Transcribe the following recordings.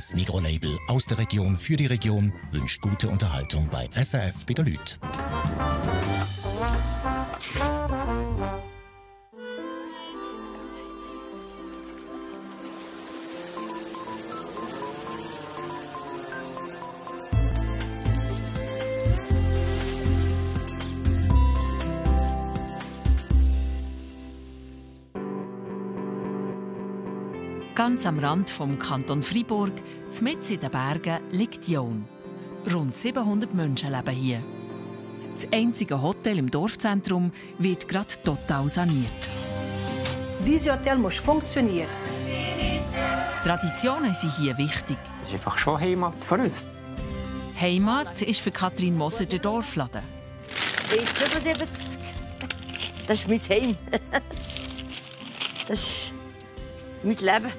Das Mikrolabel aus der Region für die Region wünscht gute Unterhaltung bei SRF bei der Lüt. Ganz am Rand vom Kanton Freiburg, mitten in den Bergen, liegt Jaun. Rund 700 Menschen leben hier. Das einzige Hotel im Dorfzentrum wird gerade total saniert. Dieses Hotel muss funktionieren. Traditionen sind hier wichtig. Das ist einfach schon Heimat für uns. Heimat ist für Kathrin Moser der Dorfladen. Ich bin 75. Das ist mein Heim. Das ist mein Leben.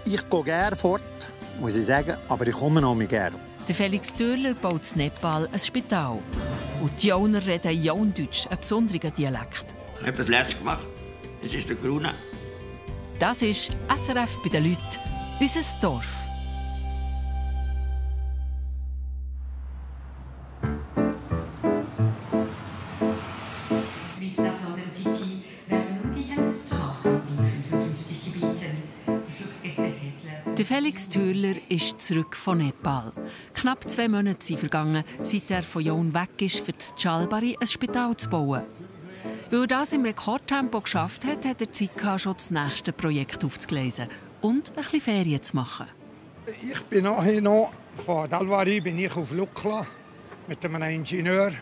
Ich gehe gerne fort, muss ich sagen, aber ich komme noch gerne. Der Felix Dürler baut in Nepal ein Spital. Und die Jauner reden Jaundeutsch, einen besonderen Dialekt. Ich habe etwas Letztes gemacht. Es ist der Krone. Das ist SRF bei den Leuten, unser Dorf. Der Felix Thürler ist zurück von Nepal. Knapp 2 Monate sind vergangen, seit er von Jaun weg ist, für das Chalbari ein Spital zu bauen. Weil er das im Rekordtempo geschafft hat, hat er Zeit gehabt, schon das nächste Projekt aufzugleisen und ein bisschen Ferien zu machen. Ich bin nachher noch von Dalvari bin ich auf Lukla mit einem Ingenieur,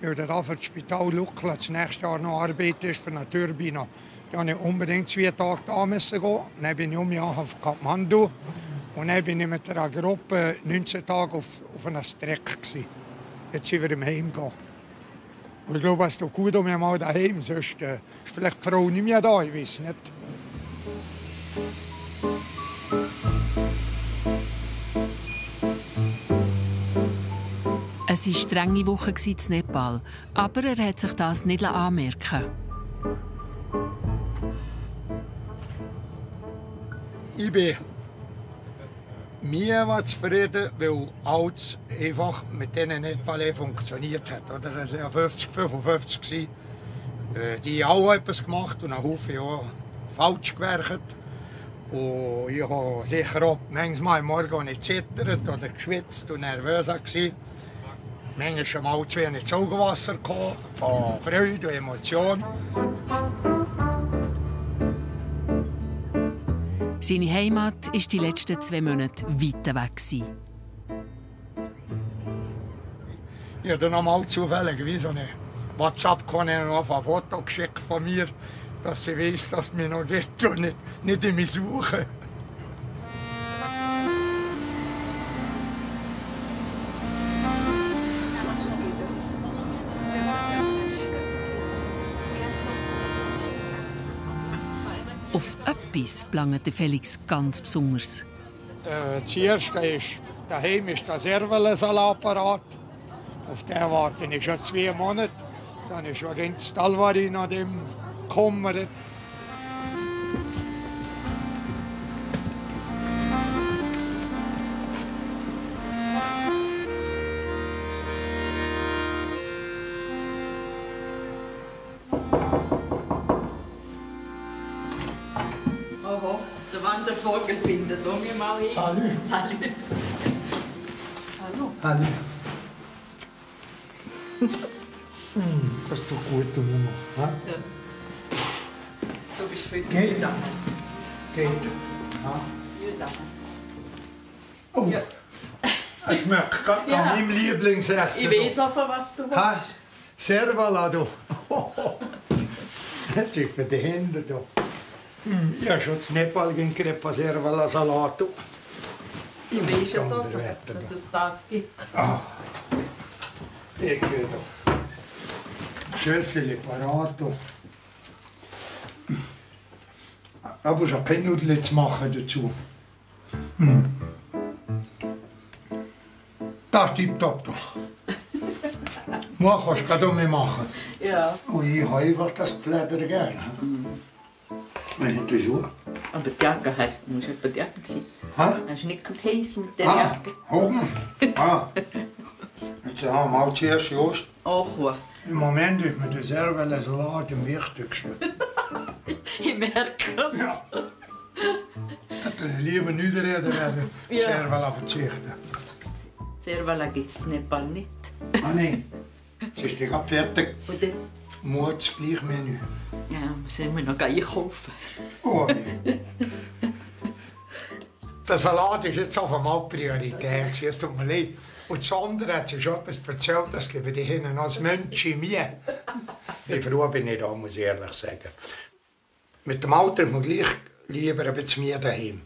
weil der für das Spital Lukla das nächste Jahr noch Arbeit ist für eine Turbine. Da musste ich unbedingt 2 Tage da gehen. Dann bin ich Jahr auf Kathmandu. Und dann bin ich mit einer Gruppe 19 Tage auf einer Strecke. Jetzt sind wir im Heim gehen. Und ich glaube, es tut gut um mich mal daheim. Sonst ist vielleicht die Frau nicht mehr da, ich weiß nicht. Es war eine strenge Woche in Nepal, aber er hat sich das nicht anmerken. Ich bin mir zufrieden, weil alles einfach mit denen Nepal funktioniert hat. Es war ja 50, 55. Die haben auch etwas gemacht und einen Haufen Jahre falsch gewerkt. Und ich habe sicher auch manchmal am Morgen nicht zittert oder geschwitzt und nervös gewesen. Manchmal mal zu wenig Augenwasser gekommen, von Freude und Emotion. Seine Heimat war die letzten 2 Monate weit weg. Ich habe dann einmal zufällig so eine WhatsApp-Kanal auf ein Foto geschickt von mir, dass sie weiss, dass es mich noch gibt und nicht in mich suchen. Auf etwas belangt Felix ganz besonders. Das erste ist, daheim ist der Servelensalatapparat. Auf den warte ich schon 2 Monate. Dann ist schon ganz Dalvari nach dem gekommen. Wandervogel findet. Komm wir mal hin. Hallo. Salut. Hallo. Hallo. Das tut gut, Mama. Ja? Du bist für uns hier da. Geht. Ja. Hier da. Oh. Ja. Ich merke gerade an meinem Lieblingsessen. Ich weiß auch, was du willst. Servala, du. Das ist für die Hände. Da. Ich habe schon in Nepal gekriegt von Servala-Salat. Du weißt ja so, dass es das gibt. Ah, ich gehe da. Schüssel parat. Aber ich habe keine Nudeln zu machen dazu. Das ist tipptopp. Morgen kannst du gerade um mich machen. Ja. Und ich habe einfach das Gefledder gerne. Wenn ich das tue. Aber die Jacke musst du etwa die Jacke ziehen. Hast du nicht geheißen mit der Jacke? Hunger? Jetzt haben wir mal zuerst Jost. Auch. Im Moment ist mir der Servele-Salat am wichtigsten. Ich merke es. Ja. Lieber nicht reden werden, Servele verzichten. Servele gibt es in Nepal nicht. Nein, es ist gerade fertig. Und dann? Morgen das gleiche Menü. Ja, müssen wir noch einkaufen. Oh, nee. Der Salat ist jetzt auf einmal Priorität. Es tut mir leid. Und das andere hat sie schon etwas erzählt, das gebe ich Ihnen als Mensch mir. Wie froh bin ich da, muss ich ehrlich sagen. Mit dem Alter muss ich gleich lieber ein bisschen mehr daheim.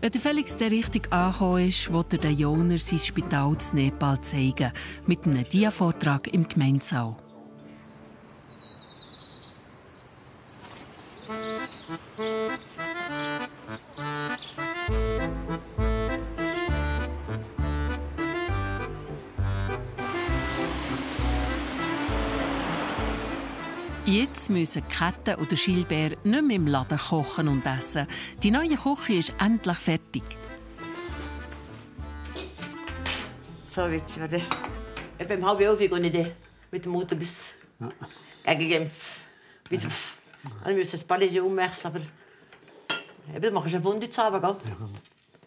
Wenn der Felix der richtig angekommen ist, will er den Joner sein Spital in Nepal zeigen, mit einem Dia-Vortrag im Gemeindesaal. Jetzt müssen Käthe oder Gilbert nicht mehr im Laden kochen und essen. Die neue Küche ist endlich fertig. So wird's werden. Etwa um 10:30 gehe ich mit dem Auto bis gegen Genf. Bis auf. Ich muss das Palais umwechseln, aber du machst eine Wunde zu haben, gell?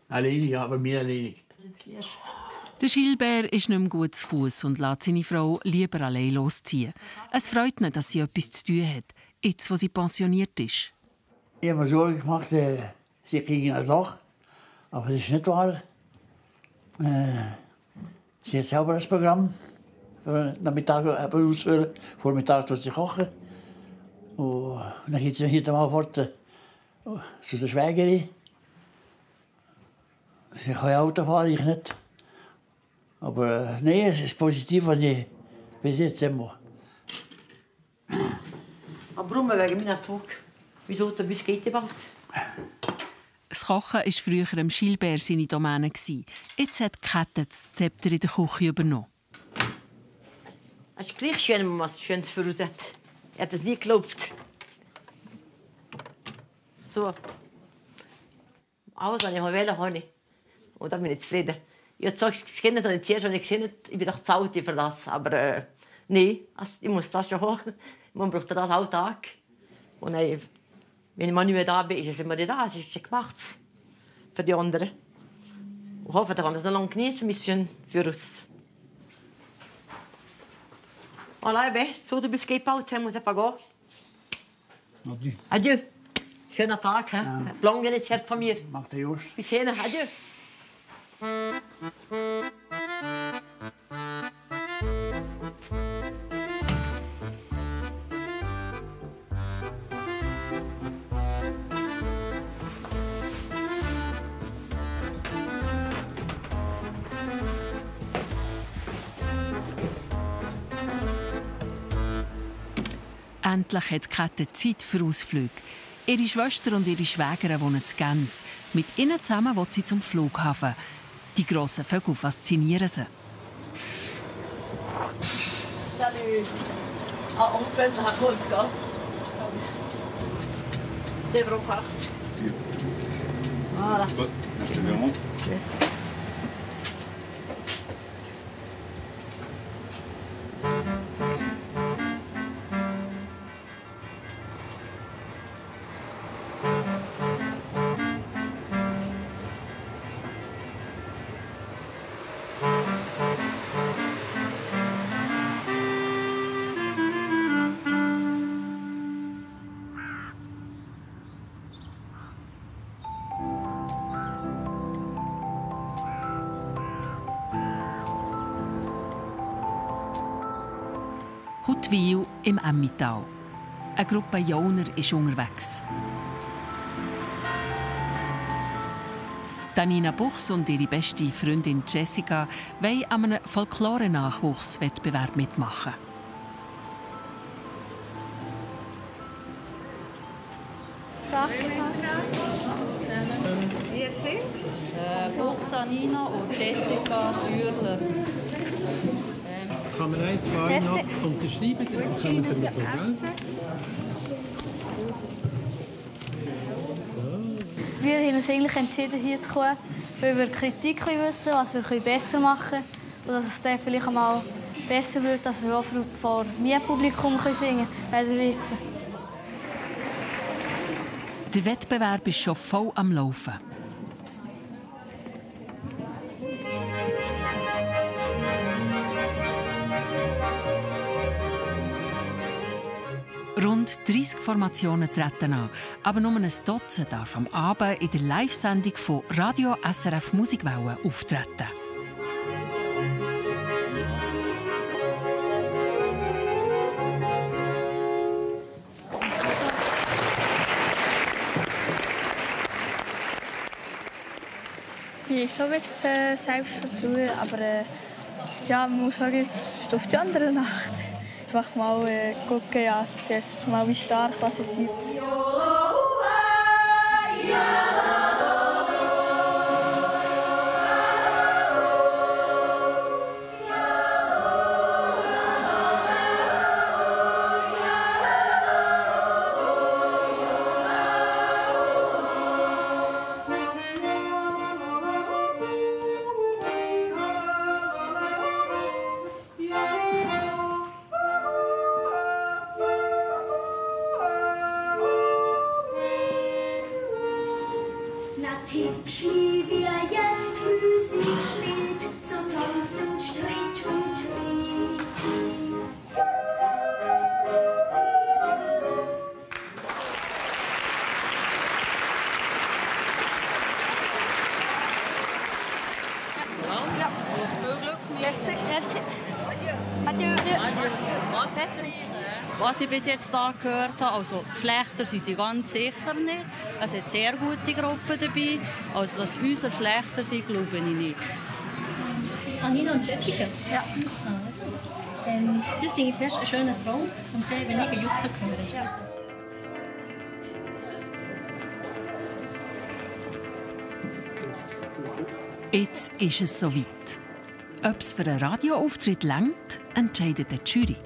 Alleine, ja, aber mir alleine. Der Gilbert ist nicht mehr gut zu Fuß und lässt seine Frau lieber allein losziehen. Es freut ihn, dass sie etwas zu tun hat, jetzt wo sie pensioniert ist. Ich habe mir Sorgen gemacht, sie kriegen ein Loch. Aber das ist nicht wahr. Sie hat selber ein Programm. Für Nachmittag ausführen, Vormittag tut sie kochen. Und dann geht sie hier mal fort zu der Schwägerin. Sie kann Auto fahren, ich nicht. Aber nein, es ist positiv, wenn ich bis jetzt immer. Aber warum wegen meiner Zug? Wieso du bis geht überhaupt? Das Kochen war früher dem Gilbert seine Domäne. Jetzt hat Käthe das Zepter in der Küche übernommen. Es ist gleich schön, wenn man was Schönes für uns hat. Ich hätte es nie geglaubt. So. Alles, was ich wollte, habe ich. Und da bin ich zufrieden. Ich habe gesagt, das Kind habe ich zuerst nicht gesehen. Ich bin doch zu alt für das. Aber nein, ich muss das schon haben. Man braucht das Alltag. Und wenn ich mal nicht mehr da bin, ist es immer nicht da. Es ist schon gemacht für die anderen. Ich hoffe, dass ich das noch lange genießen kann für uns. Voilà, so du bist gebaut, muss ich gehen. Adieu. Adieu. Schöner Tag. Ja. Lang jetzt Herz von mir. Mach der Just. Bis hierhin. Adieu. Endlich hat Käthe Zeit für Ausflüge. Ihre Schwester und ihre Schwägerin wohnen in Genf. Mit ihnen zusammen will sie zum Flughafen. Die grossen Vögel faszinieren sie. Salut. Ah, Onkel, nach Hause gehen. 10,80 €. Voilà. Merci vraiment. Huttwil im Emmental. Eine Gruppe Joner ist unterwegs. Danina Buchs und ihre beste Freundin Jessica wollen an einem Folklore-Nachwuchswettbewerb mitmachen. Ihr seid? Buchs, Nina und Jessica Dürler. Kann man eins von euch noch unterschreiben, dann kommen wir so, gell? So, Wir haben uns eigentlich entschieden, hier zu kommen, weil wir Kritik wissen, was wir besser machen können. Und dass es dann vielleicht einmal besser wird, dass wir auch vor mehr Publikum singen können. Der Wettbewerb ist schon voll am Laufen. Rund 30 Formationen treten an, aber nur ein Dutzend darf am Abend in der Live-Sendung von Radio SRF Musikwelle auftreten. Ich bin schon ein bisschen Selbstvertrauen, aber ja, man muss auch jetzt auf die andere Nacht. Einfach mal gucken, ja, zuerst mal, wie stark was sie sind. Was ich bis jetzt hier gehört habe, also schlechter sind sie ganz sicher nicht. Es sind sehr gute Gruppen dabei. Also, dass unsere schlechter sind, glaube ich nicht. Anina und Jessica? Ja. Das singt zuerst einen schönen Traum und dann, wenn ich Jutze höre. Ja. Jetzt ist es soweit. Ob es für einen Radioauftritt reicht, entscheidet die Jury.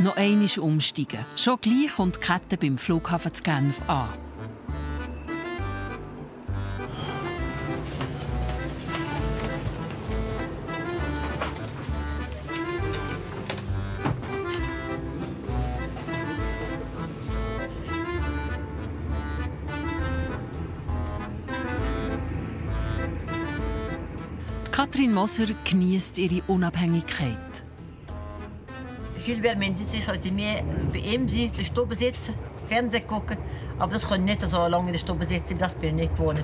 Noch einmal umsteigen. Schon gleich kommt die Kette beim Flughafen zu Genf an. Katrin Moser genießt ihre Unabhängigkeit. Gilbert Mendes, ich sollte mehr bei ihm sein, in der Stube sitzen, Fernsehen gucken. Aber das kann ich nicht so lange in der Stube sitzen, das bin ich nicht gewohnt.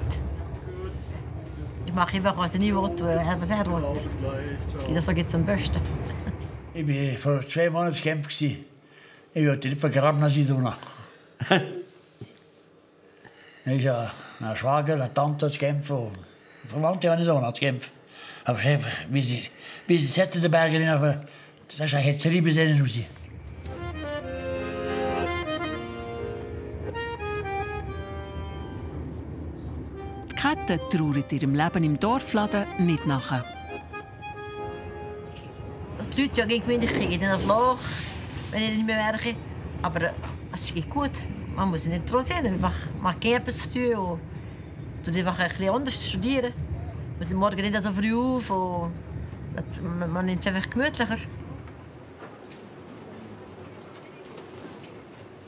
Ich mache einfach, was ich nicht will, was er will. Das geht zum Besten. Ich war vor 2 Monaten in Genf. Ich wollte nicht vergraben sein. Ich habe einen Schwager, eine Tante aus Genf und Verwandte habe ich hier aus Genf. Aber es ist einfach, bis die Zettenberger hin, aber das ist eine Hetzerie bis denen raus. Die Kette trauert ihrem Leben im Dorfladen nicht nach. Die Leute ja gegen mich kriegen in das Loch, wenn ich nicht mehr werke. Aber es geht gut. Man muss nicht draus sehen. Man hat etwas zu tun und tut einfach ein bisschen anders studieren. Man muss morgen nicht so früh auf und man nimmt es einfach gemütlicher.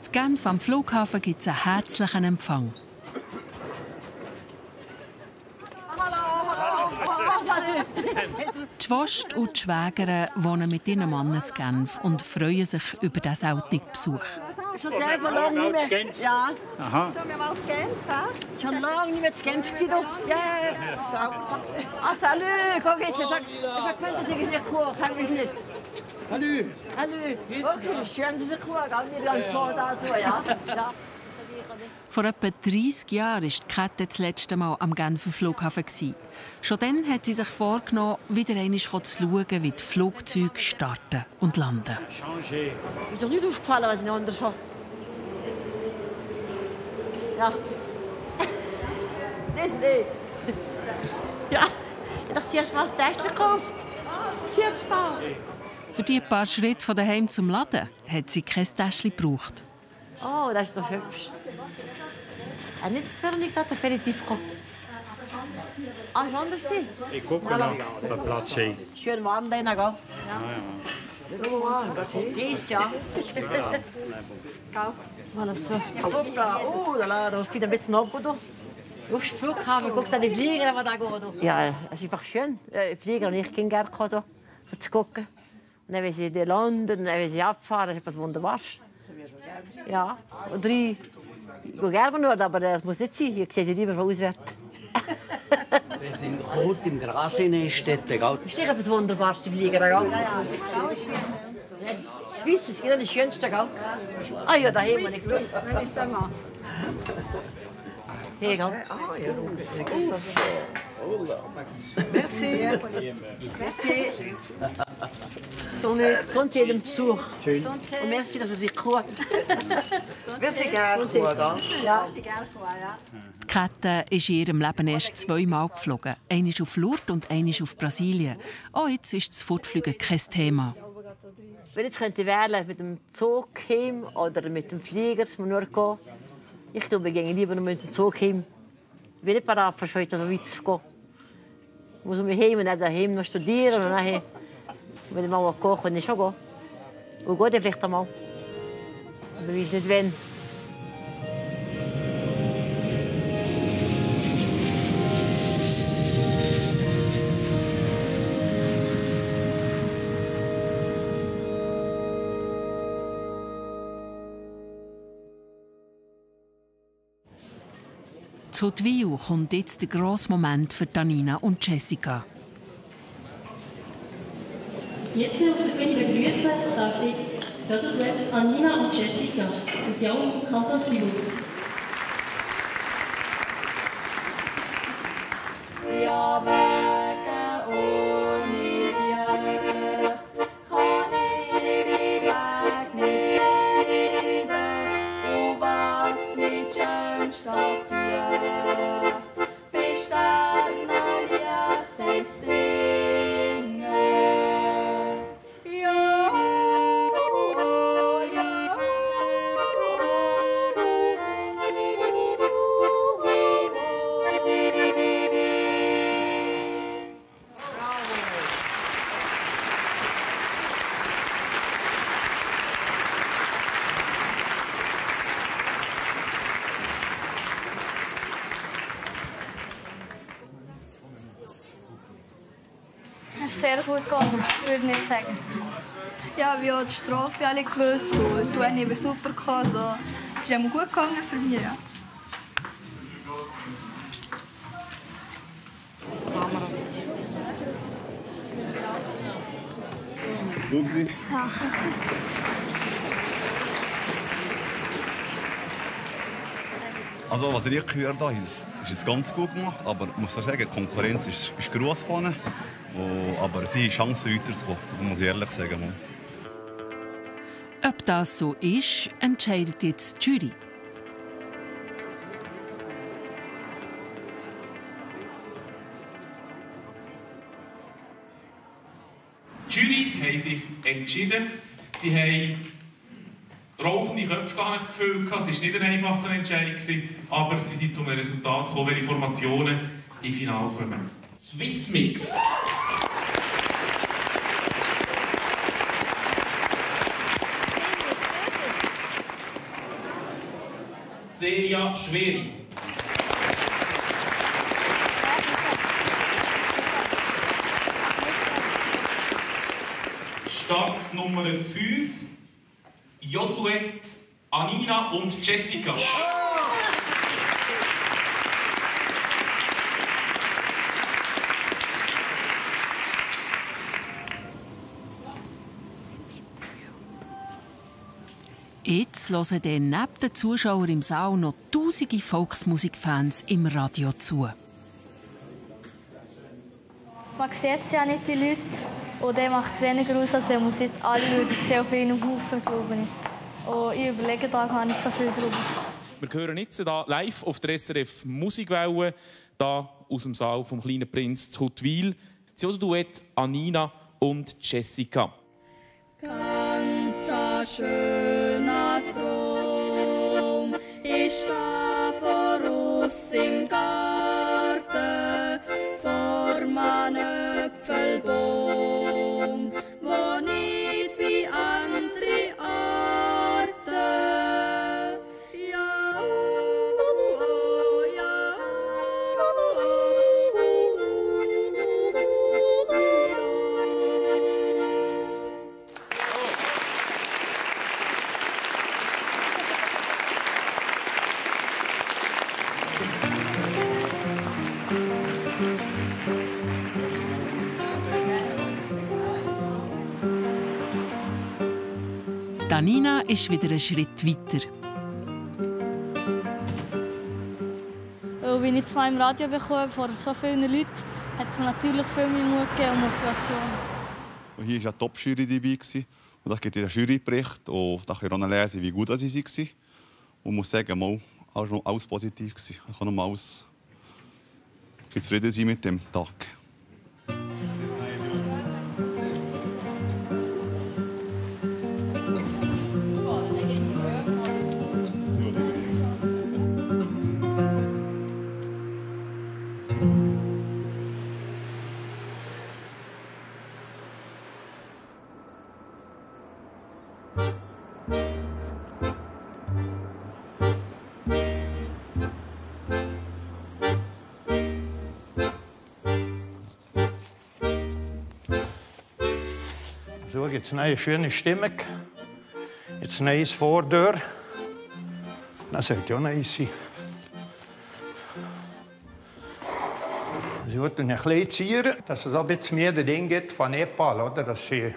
In Genf am Flughafen gibt es einen herzlichen Empfang. Die Schwester und die Schwägerin wohnen mit ihren Mann in Genf und freuen sich über diesen seltenen Besuch. Schon sehr lange nicht mehr. Ja. Aha. Schon lange nicht mehr zu Genf gewesen. Ja. Ah, salut, guck jetzt. Ich sag, dass ich nicht Kuh, kann ich nicht. Hallo. Hallo. Okay, schön, dass ich Kuh, wir gehen vor da so, ja. Vor etwa 30 Jahren war die Kette das letzte Mal am Genfer Flughafen. Schon dann hat sie sich vorgenommen, wieder einmal zu schauen, wie die Flugzeuge starten und landen. Ist doch nicht aufgefallen, was ich noch anders habe. Ja. Nein. Ja, ich habe zuerst mal das Test gekauft. Zuerst mal. Für die paar Schritte von daheim zum Laden hat sie kein Täschchen gebraucht. Oh, das ist doch hübsch. Nicht zu Veronik, das Aperitif kommen. Ah, ist anders? Ich gucke mal, der Platz schön. Schön warm da rein, gell? Ja. Schau mal, ist ja. Voilà, so. Oh, da ist ein bisschen ab, oder? Du hast Flughafen, guck da die Flieger, die da gehen. Ja, es ist einfach schön. Flieger und ich gehe gerne so, um zu gucken. Und dann, wenn sie in London, wenn sie abfahren, das ist etwas Wunderbares. Ja, und ich gehe gerne nur, aber das muss nicht sein. Ich sehe sie lieber von auswärts. Wir sind rot im Gras in den Städten. Das ist nicht etwas Wunderbares, die Flieger. Ja, ja. Swiss ist das Schönste. Gell? Ah ja, da haben wir nicht geschaut. Hier, gell? Ah ja. Merci. Merci. Gesundheit jedem Besuch. Schön. Und merci, dass er sich kuht. Merci gerne. Ja. Käthe ist in ihrem Leben erst 2-mal geflogen. Einmal auf Lourdes und einmal auf Brasilien. Auch jetzt ist das Fortfliegen kein Thema. Wenn ich jetzt wählen mit dem Zug heim oder mit dem Flieger, muss man nur gehen. Ich glaube, wir gehen lieber mit dem Zug heim. Ich bin nicht bereit, für heute so weit zu gehen. Ich muss mich heim und dann daheim noch studieren. Und dann, wenn ich mal gehe, kann ich schon gehen. Und gehe dann vielleicht einmal. Aber ich weiß nicht, wann. Zu Huttwil kommt jetzt der grosse Moment für Nina und Jessica. Jetzt auf der Bühne begrüßen darf ich Söderduett Nina und Jessica aus Jaun, Kanton Fribourg. Ja, wegen ohne Licht kann ich den Weg nicht finden. Und was mit Schönstadt tut, bis dann Licht heisst singen. Ja, ja. Es ist sehr gut gegangen, würde ich nicht sagen. Ja, wie auch die Strafe alle gewusst und du hast super gehabt. Also, es ist immer gut gegangen für mich. Ja. Luxi. Ja, also, was ich gehört habe, ist es ganz gut gemacht, aber ich muss sagen, die Konkurrenz ist gross vorne. Aber sie haben Chancen weiterzukommen, muss ich ehrlich sagen. Ob das so ist, entscheidet jetzt die Jury. Die Jurys haben sich entschieden. Sie haben rauchende Köpfe, habe ich das Gefühl gehabt. Es war nicht eine einfache Entscheidung, aber sie sind zu einem Resultat gekommen, welche Formationen im Finale kommen. Swiss Mix. Celia Schweri. Start Nummer 5. J-Duett Nina und Jessica. Jetzt hören dann neben den Zuschauern im Saal noch tausende Volksmusikfans im Radio zu. Man sieht ja nicht die Leute und der macht es weniger aus, als wenn man jetzt alle Leute sehen auf einem Haufen, glaube ich. Und ich überlege da gar nicht so viel drüber. Wir hören jetzt hier live auf der SRF Musikwelle, hier aus dem Saal vom Kleinen Prinz zu Huttwil. Das Duett Nina und Jessica. Ganz schöner Traum. Nina ist wieder einen Schritt weiter. Wenn ich zwar im Radio bekomme, vor so vielen Leuten, hat es mir natürlich viel mehr Mut gegeben und Motivation. Und hier war eine Top-Jury dabei. Und da gibt es einen Jurybericht. Und da kann ich auch lesen, wie gut sie waren. Und ich muss sagen, mal, alles positiv. Ich kann nur alles zufrieden sein mit dem Tag. So, jetzt eine schöne Stimmung. Jetzt ein neues Vordeur. Das sollte ja nice sein. So, und ein bisschen ziehen, dass es ein bisschen mehr das Ding gibt von Nepal. Oder? Dass sie,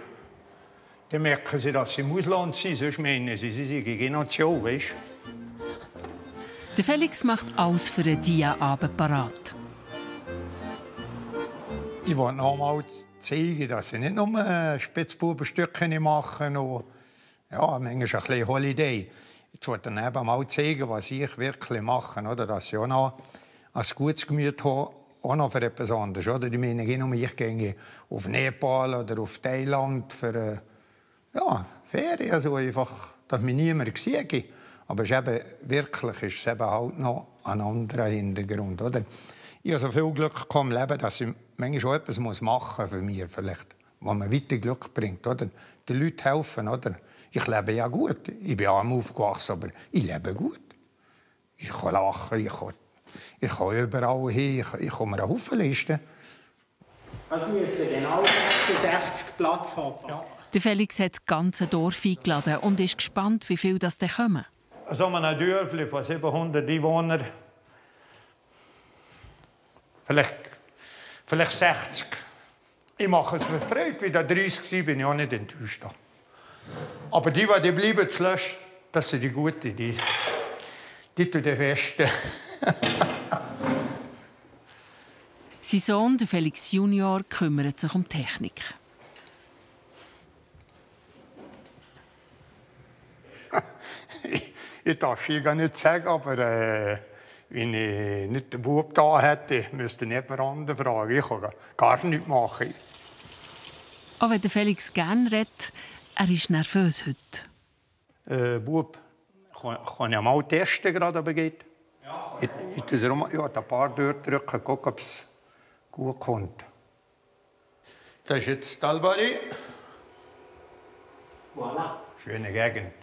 dann merken sie, dass sie im Ausland sind. Sonst meinen sie, sie sind gegen die Show, weißt du? Der Felix macht alles für einen Dia-Abend parat. Ich wollte noch einmal zeigen, dass sie nicht nur Spitzbubenstücke machen und ja, manchmal ein bisschen Holiday. Ich wollte dann eben mal zeigen, was ich wirklich mache, oder? Dass ich auch noch ein gutes Gemüt habe, auch noch für etwas anderes. Oder? Ich meine, ich gehe auf Nepal oder auf Thailand für ja, Ferien, also einfach, dass mich niemand sieht. Aber es ist eben, wirklich ist es eben halt noch ein anderer Hintergrund. Oder? Ich habe so viel Glück im Leben, dass ich manchmal auch etwas machen muss für mich, vielleicht, was mir weiter Glück bringt. Oder? Den Leuten helfen. Oder? Ich lebe ja gut. Ich bin arm aufgewachsen, aber ich lebe gut. Ich kann lachen, ich kann überall hin, ich kann mir einen Haufen leisten. Es müssen genau 66 Platz haben. Ja. Der Felix hat das ganze Dorf eingeladen und ist gespannt, wie viele das kommen. So ein Dörfli von 700 Einwohnern. Vielleicht 60. Ich mache es mit Freude. Wie der 30 war, bin ich auch nicht enttäuscht. Aber die bleiben zuletzt, das sind die Guten, die tun die Festen. Sein Sohn, der Felix Junior, kümmert sich um Technik. Ich darf es gar nicht sagen, aber wenn ich nicht den Bub da hätte, müsste ich jemand anderen fragen. Ich kann gar nichts machen. Auch wenn der Felix gerne redet, er ist nervös heute. Bub, kann ich mal testen, gerade, ob es geht? Ja. Ich habe ein paar durchdrücken, gucken, ob es gut kommt. Das ist jetzt Talbari. Voilà. Schöne Gegend.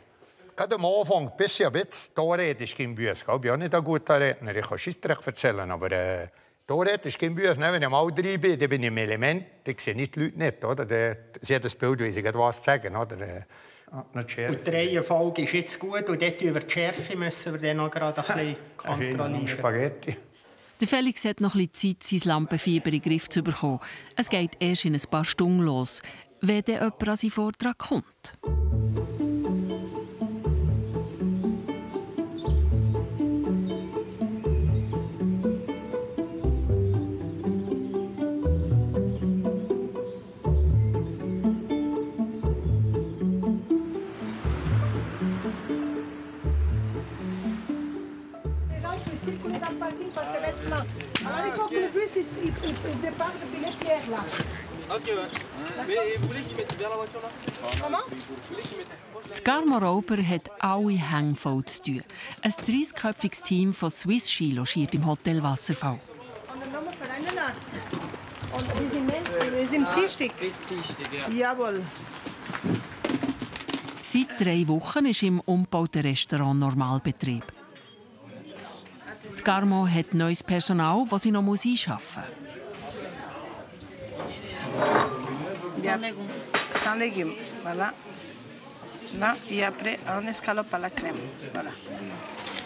Gerade am Anfang, bis ich ein bisschen da rede, ist kein Büß. Ich bin auch nicht ein guter Redner. Ich kann Scheissdreck erzählen, aber da rede ist kein Büß. Wenn ich mal drin bin, dann bin ich im Element. Ich sehe die Leute nicht. Oder? Sie haben das Bild, wie sie was sagen. Oder? Und die Reihenfolge ist jetzt gut. Und dort über die Schärfe müssen wir dann noch gerade ein bisschen kontrollieren. Spaghetti. Der Felix hat noch ein bisschen Zeit, sein Lampenfieber in den Griff zu bekommen. Es geht erst in ein paar Stunden los, wenn dann jemand an seinen Vortrag kommt. Die Carmo Roper hat alle Hänge voll zu tun. Ein 30-köpfiges Team von Swiss Ski logiert im Hotel Wasserfall. Und wir sind Dienstag? Ja. Jawohl. Seit 3 Wochen ist im umgebauten Restaurant Normalbetrieb. Die Carmo hat neues Personal, das sie noch einschaffen muss. Sans légumes. Voilà. Là, et après, on escalope à la crème. Voilà.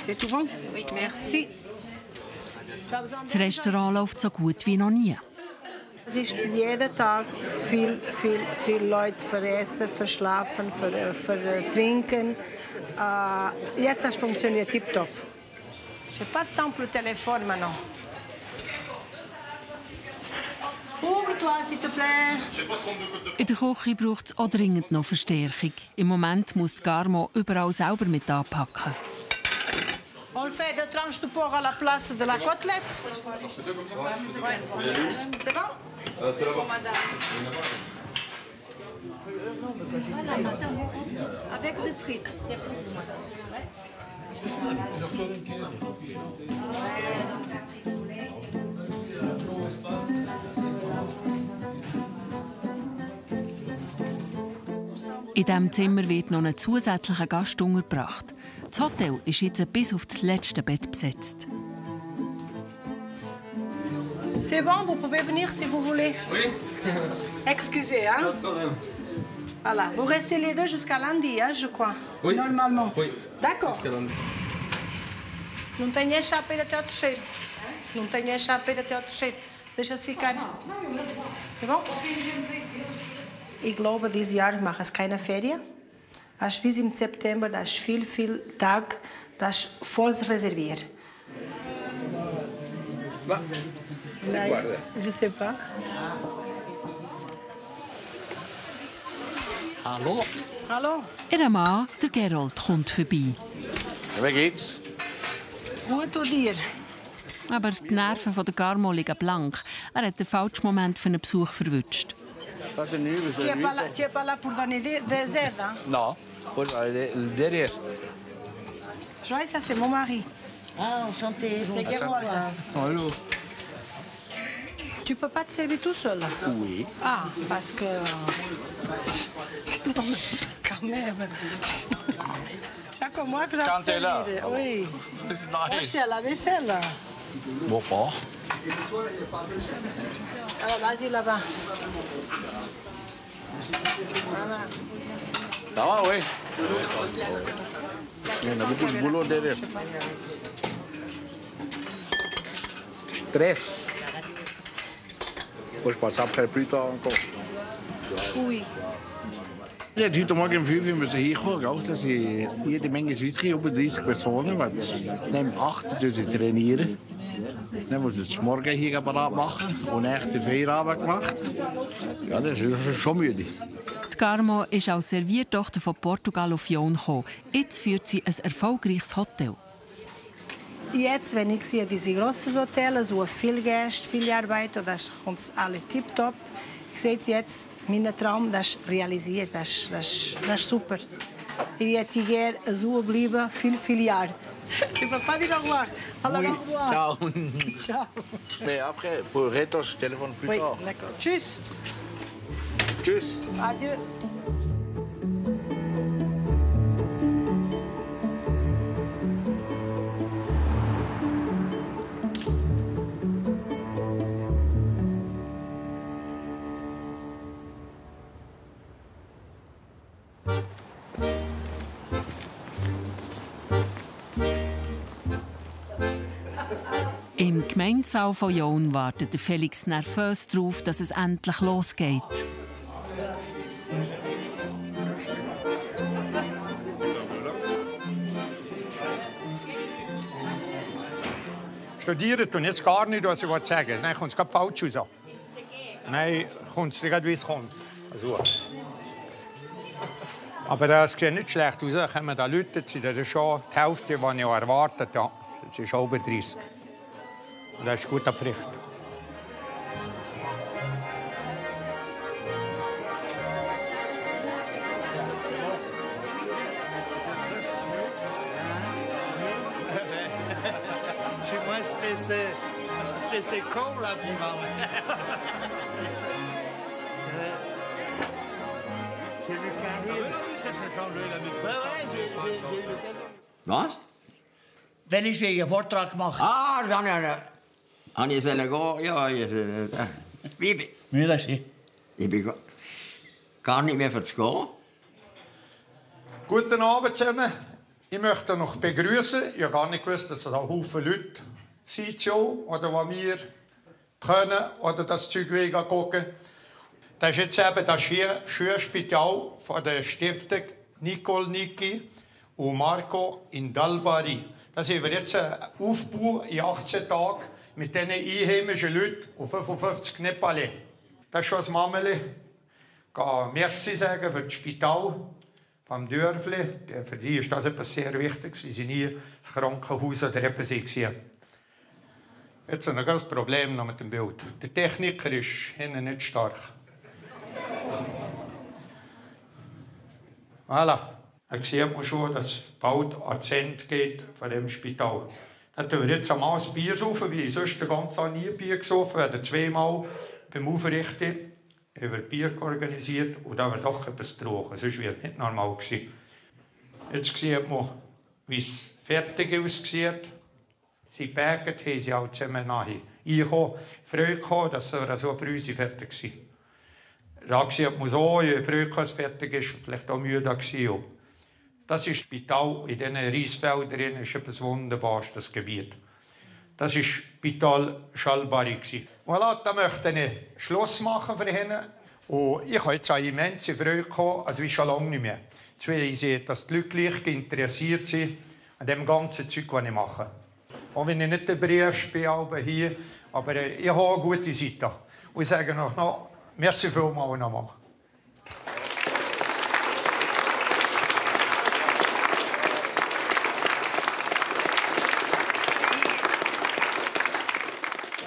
C'est tout bon? Oui. Merci. Das Restaurant läuft so gut wie noch nie. Es ist jeden Tag viel Leute für Essen, für Schlafen, für Trinken. Jetzt hat es funktioniert tiptop. Ich habe pas de temps pour le téléphone maintenant. Ouvre-toi, s'il te plaît. In der Küche braucht es auch dringend noch Verstärkung. Im Moment muss die Garmo überall selber mit anpacken. On fait 2 tranches de porc à la place de la côtelette. C'est bon? C'est là-bas. Avec des frites. In diesem Zimmer wird noch ein zusätzlicher Gast untergebracht. Das Hotel ist jetzt bis auf das letzte Bett besetzt. C'est bon, vous pouvez venir si vous voulez. Oui. Excusez, hein? Pas de problème. Voilà, vous restez les deux jusqu'à lundi, hein, je crois. Oui. Normalement. Oui. D'accord. Jusqu'à lundi. Não tenho a chapa até ao terceiro. Não tenho a chapa até ao terceiro. Deixa-se ficar. É bom? Ich glaube, dieses Jahr mache ich keine Ferien. Bis im September, das ist viel Tag, das ist voll reserviert. C'est quoi, là? Je sais pas. Hallo? Hallo. Ihr Mann, der Gerold, kommt vorbei. Wie geht's? Gut und dir? Aber die Nerven von der Garmo liegen blank. Er hat den falschen Moment für einen Besuch verwünscht. Tu es pas là pour donner des aides, hein? Non, derrière. Joël, ça c'est mon mari. Ah, enchanté. C'est Gerold. Hallo. Tu peux pas te servir tout seul? Oui. Ah, parce que... Non, mais quand même. C'est comme moi que j'ai Quand t'es là? Oui. Moi, je suis à la vaisselle. Bon, pas. Alors, vas-y là-bas. Ça va, oui. Il y en a beaucoup de boulot derrière. Stress. Moi, je passe après plus tard encore. Oui. Ja, heute Morgen um 5 Uhr müssen wir hinkommen. Auch das sind jede Menge Schweizer, über 30 Personen. Neben 8 trainieren. Dann muss ich das Morgen hier parat machen und echt den Feierabend gemacht. Ja, das ist schon müde. Die Garmo ist als Serviertochter von Portugal auf Jon gekommen. Jetzt führt sie ein erfolgreiches Hotel. Jetzt, wenn ich sehe diese großen Hotels, so viel Gäste, viel Arbeit, das kommt alle tipptopp. Ich sehe jetzt, mein Traum, das ist realisiert, das ist super. Ich hätte gerne so bleiben, viele Jahre. Tu peux pas dire au revoir. Alors, Oui. au revoir. Ciao. Ciao. Mais après, pour retourner, je téléphone plus Oui, tard. d'accord. Tschüss. Tschüss. Adieu. Im Gemeindesaal von Jon wartet Felix nervös darauf, dass es endlich losgeht. Studieren tun jetzt gar nicht, was ich sagen will. Nein, kommt es gerade falsch raus. Nein, kommt es gerade, wie es kommt. Also. Aber es sieht nicht schlecht aus. Da kommen da Leute, das sind schon die Hälfte, die ich erwartet habe. Das ist über 30. Und das ist ein guter Bericht. Je suis moins stressé. C'est con, là, puis J'ai vu Karim. Was? Wenn ich einen Vortrag gemacht Ah, dann habe ich gehen. Ja, ich bin gar nicht mehr für das Gehen. Guten Abend zusammen. Ich möchte noch begrüßen. Ich habe gar nicht gewusst, dass da Haufen Leute sind schon, oder die mir können oder das Zeug gucken. Das ist jetzt eben das Schulspital von der Stiftung Nicole Niki und Marco in Dalbari. Das haben wir jetzt einen Aufbau in 18 Tagen mit diesen einheimischen Leuten und 55 Nepalais. Das ist schon das Mameli. Ich kann Merci sagen für das Spital vom Dörfli. Für die ist das etwas sehr Wichtiges, weil sie nie das Krankenhaus oder etwas waren. Jetzt haben wir ein Problem noch mit dem Bild. Der Techniker ist hinten nicht stark. Voilà. Da sieht man schon, dass es bald an das Ende geht von dem Spital. Dann tun wir jetzt einmal ein Bier saufen, wie ich sonst den ganzen Tag nie Bier gesoffen. Wir haben zweimal beim Aufrichten Bier organisiert und da wird doch etwas getrunken. Sonst wäre es nicht normal gewesen. Jetzt sieht man, wie es fertig aussieht. Sie backen, haben sie auch zusammen nachher eingekommen. Freude gehabt, dass sie so früh fertig sind. Da sieht man so, je früher es fertig ist, vielleicht auch müde gewesen. Das ist das Spital in diesen Reisfeldern, das ist etwas Wunderbares, das Gebiet. Das war Spital Chalbari. Voilà, da möchte ich Schluss machen für ihn. Und ich habe jetzt eine immense Freude gehabt, also wie schon lange nicht mehr. Zwei sehen, dass die Leute gleich interessiert sind an dem ganzen Zeug, das ich mache. Auch wenn ich nicht der Briefste bin hier, aber ich habe eine gute Seite. Und ich sage noch merci vielmals nochmal.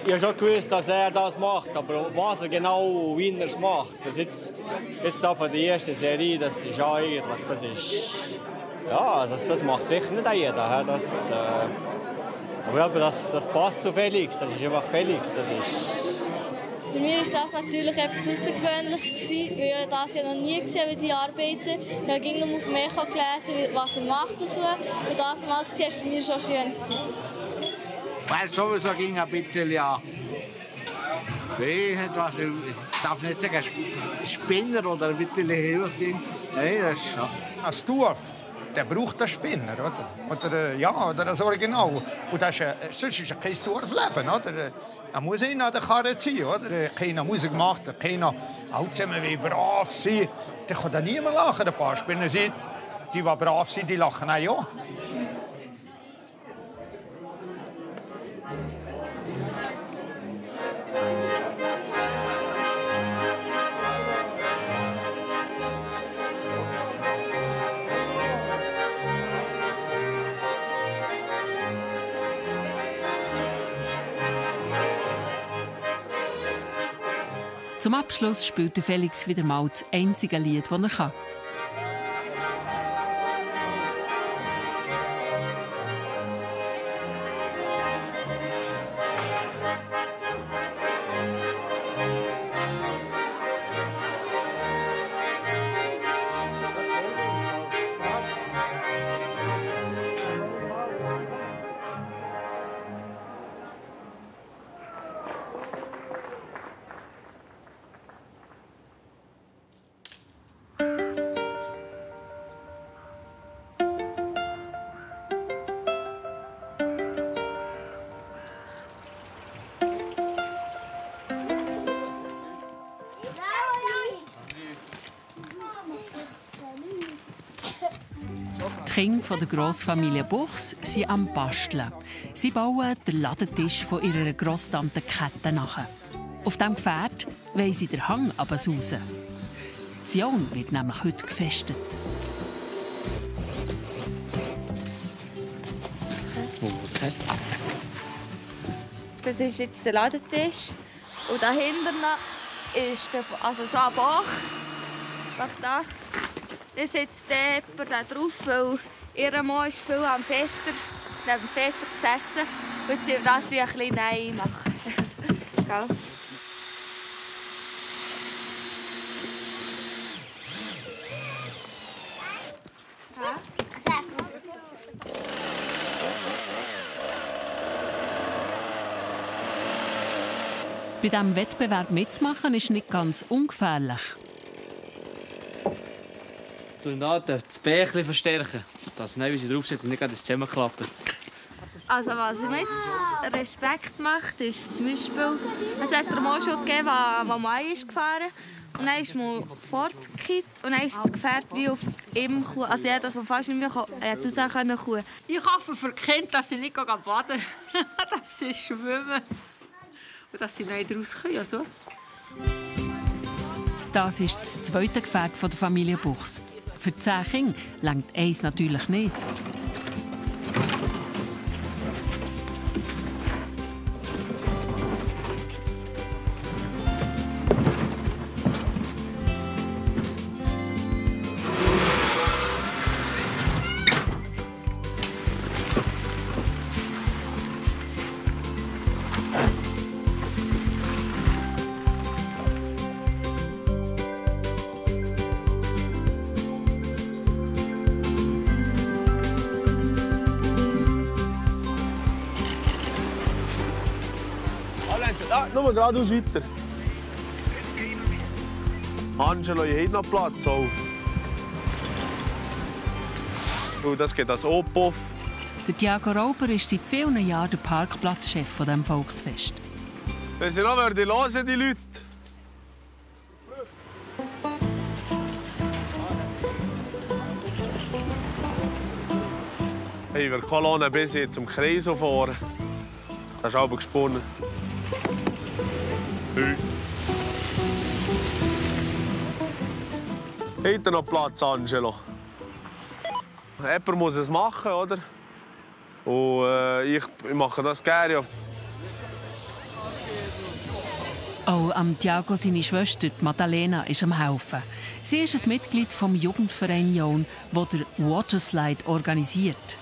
Ich habe schon gewusst, dass er das macht, aber was er genau, wie er es macht, jetzt von der ersten Serie, das ist ja eigentlich, das macht sicher nicht jeder. Aber das passt zu Felix, das ist einfach Felix. Für mich war das natürlich etwas Außergewöhnliches, weil ich das ja noch nie gesehen habe, wie die arbeiten. Ich habe nur auf mich gelesen, was er macht und so. Und das mal zu sehen, war für mich schon schön. Weil sowieso ging ein bisschen, ja, ich darf nicht sagen, Spinner oder ein bisschen Hilfe. Nein, das ist schon. Ein Dorf, der braucht einen Spinner, oder das Original. Und das ist, sonst ist kein Dorfleben, oder? Er muss ihn an der Karre ziehen, oder? Keiner Musik macht, keiner auch zusammen wie brav sein. Da kann da niemand lachen. Ein paar Spinner sind, die brav sind, die lachen auch ja. Zum Abschluss spielt Felix wieder mal das einzige Lied, das er kann. Die Kinder der Grossfamilie Buchs sind am Basteln. Sie bauen den Ladentisch von ihrer Grosstante Kette nach. Auf diesem Gefährt wollen sie den Hang runtersausen. Zion wird nämlich heute gefestet. Das ist jetzt der Ladentisch. Und dahinter ist so ein Bach. Da. Da sitzt jemand da drauf, weil ihr Mann ist viel am Fester, neben dem Fester gesessen. Und sie das wie ein bisschen Nein machen. Bei diesem Wettbewerb mitzumachen ist nicht ganz ungefährlich. Das Bächchen verstärken, dass wie sie draufsetzen nicht zusammenklappen. Also was mir jetzt Respekt macht, ist zum Beispiel, es hat mir mal schon gegeben, wo Mai ist gefahren und dann ist man fortgekippt und dann ist das Gefährt wie auf ihm gekommen. Also ja, dass man fast nicht mehr raus kann. Ich hoffe für die Kinder, dass sie nicht baden, dass sie schwimmen und dass sie nicht raus können. Also. Das ist das zweite Gefährt der Familie Buchs. Für 10 Kinder reicht eins natürlich nicht. Nur geradeaus weiter. Angelo, ihr habt noch Platz. Oh. Das geht als O-Puff. Der Thiago Rauber ist seit vielen Jahren der Parkplatzchef von diesem Volksfest. Wenn sie noch hören, die Leute. Hey, wir Kolonne bis jetzt zum Kreis fahren. Das ist aber gesponnen. Hey. Hat noch Platz, Angelo? Jemand muss es machen, oder? Und ich mache das gerne. Auch am Thiago seine Schwester Maddalena ist am Helfen. Sie ist ein Mitglied vom Jugendverein Jaun, der den Waterslide organisiert.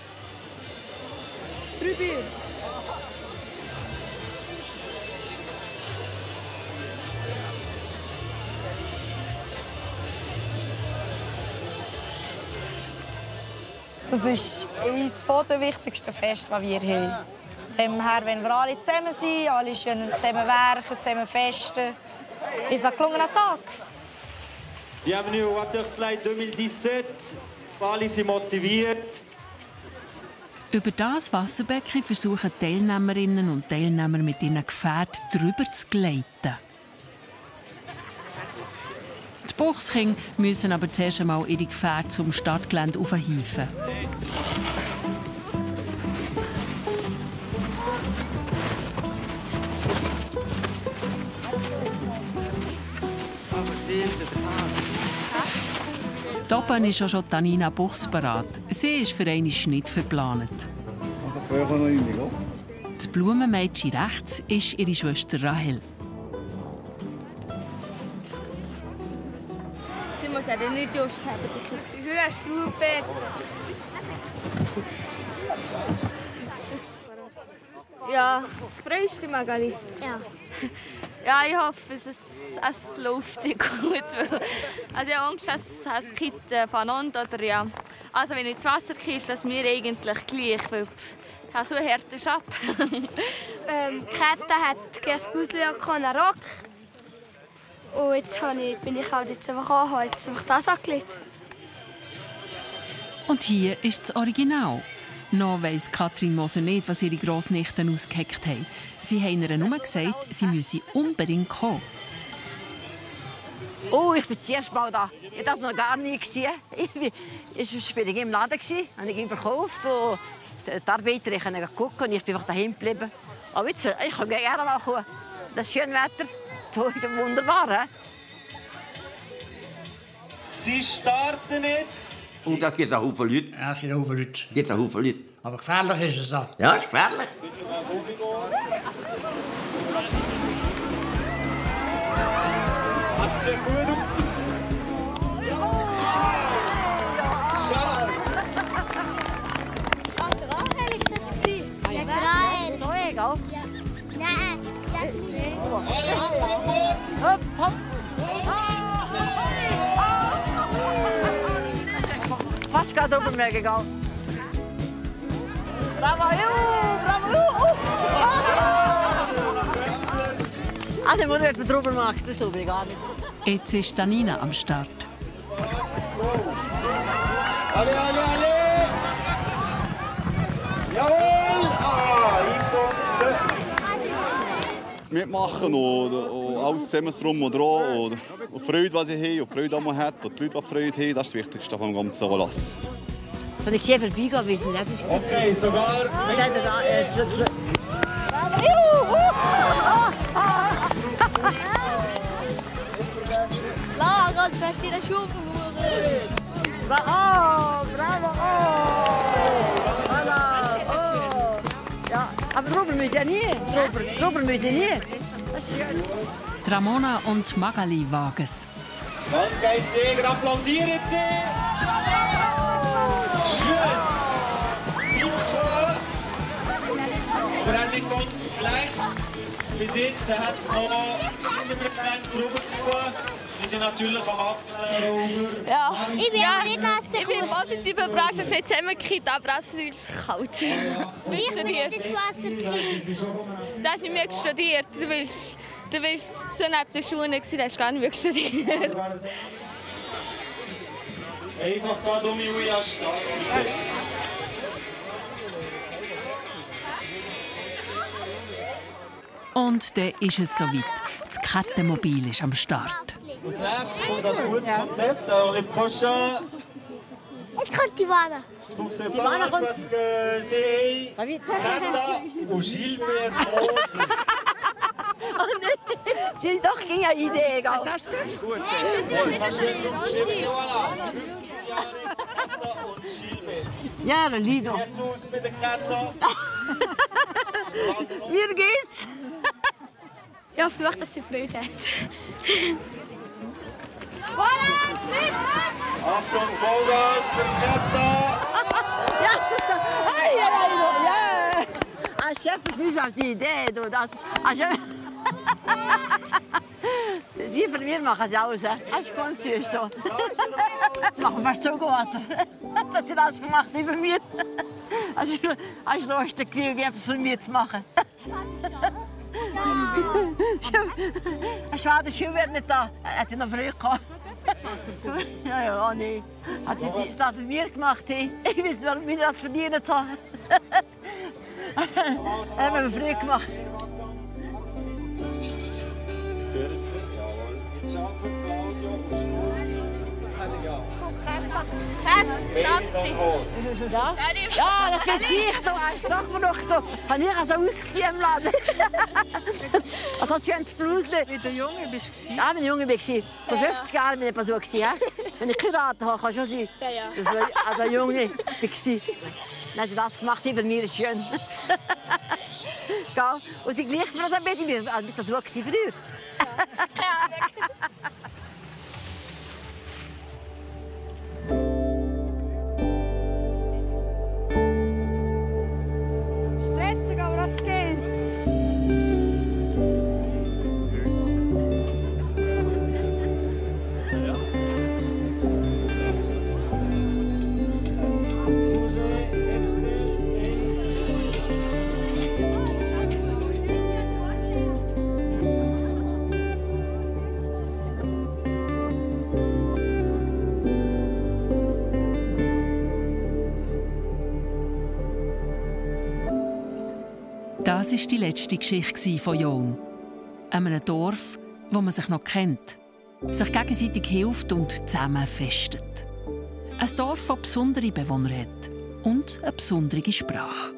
Das ist eines der wichtigsten Feste, die wir haben. Daher, wenn wir alle zusammen sind, alle schön zusammen werken, zusammen festen, ist es ein gelungener Tag. Bienvenue au Waterslide 2017. Alle sind motiviert. Über das Wasserbecken versuchen Teilnehmerinnen und Teilnehmer mit ihren Gefährten drüber zu gleiten. Die Buchskinder müssen aber zuerst einmal ihre Gefährte zum Startgelände aufhieven. Hier oben ist auch schon Nina Buchs bereit. Sie ist für einmal nicht verplant. Das Blumenmädchen rechts ist ihre Schwester Rahel. Sie muss ja nicht Just haben. Sie ist ja super. Ja, freust du dich, Magali? Ja. Ja, ich hoffe, es läuft gut. Also ich habe Angst, dass es Kitten voneinander oder ja. Also wenn du ins Wasser gehst, das ist mir eigentlich gleich, weil ich habe so einen harten Schab. Die Kette hat ein Puzzle einen Rock. Und jetzt bin ich halt jetzt einfach das angelegt. Und hier ist das Original. Noch weiss Katrin Moser nicht, was ihre Grossnichten ausgeheckt haben. Sie haben ihr nur gesagt, sie müsse unbedingt kommen. Oh, ich bin das erste Mal da. Ich habe das noch gar nie gesehen. Ich war im Laden, habe ich ihn verkauft. Und die Arbeiter konnten gucken und ich bin einfach daheim geblieben. Aber jetzt, ich kann gerne mal kommen. Das schöne Wetter, das ist wunderbar. He? Sie starten jetzt. Und da gibt es einen Haufen Leute. Ja, es gibt einen Haufen Leute. Gibt einen Haufen Leute. Aber gefährlich ist es auch. Ja, es ist gefährlich. Das sieht gut aus. Schau. Rahel ist das gewesen. Ja, Rahel. So egal. Ja. Nein, das nicht. Hopp, hopp. Fast gerade oben mir gegangen. Bravo, bravo. Alle Mutter hat drüber gemacht, das glaube ich gar nicht. Jetzt ist Nina am Start. Alle. Ja. Jawohl! Eingefunden! Mitmachen und alles zusammen drum und dran. Und die Freude, die sie haben, und die Freude, die man hat, und die Leute, die Freude haben, das ist das Wichtigste vom ganzen Anlass. Wenn ich hier vorbeigehen, wie es nicht ist. Okay, sogar... Lara, du hast deine Schuhe verloren. Bravo, bravo, voilà, Ja, aber drüber müssen ja nie. Drüber müssen ja nie. Das ist schön. Ramona und Magali wagen es. Landgeistjäger, applaudieren Sie! Schön! Aber Andy kommt vielleicht. Bis jetzt hat es noch 100% drüber zu tun. Wir sind natürlich am Abklären. Ja, ich bin auch nicht nass. Ich bin positiv überrascht, es ist nicht zusammengekippt, aber es ist kalt. Ich bin nicht ins Wasser gekippt. Du hast nicht mehr studiert. Du bist so neben den Schuhen, du hast gar nicht mehr studiert. Einfach gerade um Julia starten. Und dann ist es soweit. Das Kettenmobil ist am Start. Als nächstes kommt das gute Konzept, le prochain. Jetzt kommt die Ivana. Pour ce pas parce que c'est Kata und Gilbert Rose. Oh nein, sie haben doch keine Idee. Hast du das gehört? Gut, ja, der Lido. Jetzt aus mit der Kata. Wie geht's? Ja, ich fürchte, dass sie Freude hat. Achtung, Vollgas für Kata. Ja, das ist gut. Hey, ja. Ein Chef ist nicht auf die Idee. Du, das. Sie von mir machen sie aus. Das ist ganz süß. Machen fast so Wasser. Dass sie das gemacht haben über mir. Also, es ist lustig, etwas von mir zu machen. Ein schwacher Schuh wäre nicht da. Hat sie noch früh gehabt. Ja, nee. Hat sie das für mir gemacht? Ich weiß, warum ich das verdient habe. Das haben wir früh gemacht. Ja, das wird sich doch. Ist doch noch so. Habe ich so ausgesehen im Laden. Also ein schönes Blusle. Wie du Junge bist du? Ja, wenn ich Junge war. Vor 50 Jahren war ich so. Wenn ich geheiratet habe, kann schon sein. Ja. Das war also Junge war. Dann hat sie das gemacht, bei mir ist schön. Und sie gleicht mir das ein bisschen, wie das so früher. Stressig, aber das geht. Das war die letzte Geschichte von Jon. Einem Dorf, wo man sich noch kennt, sich gegenseitig hilft und zusammen festet. Ein Dorf, das besondere Bewohner hat und eine besondere Sprache.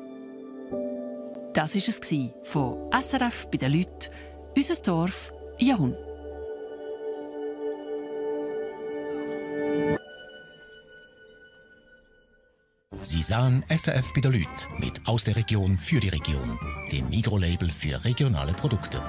Das war es von SRF bei den Leuten, unser Dorf Jon. Sie sahen SRF bei den Leuten mit «Aus der Region für die Region», dem Mikrolabel für regionale Produkte.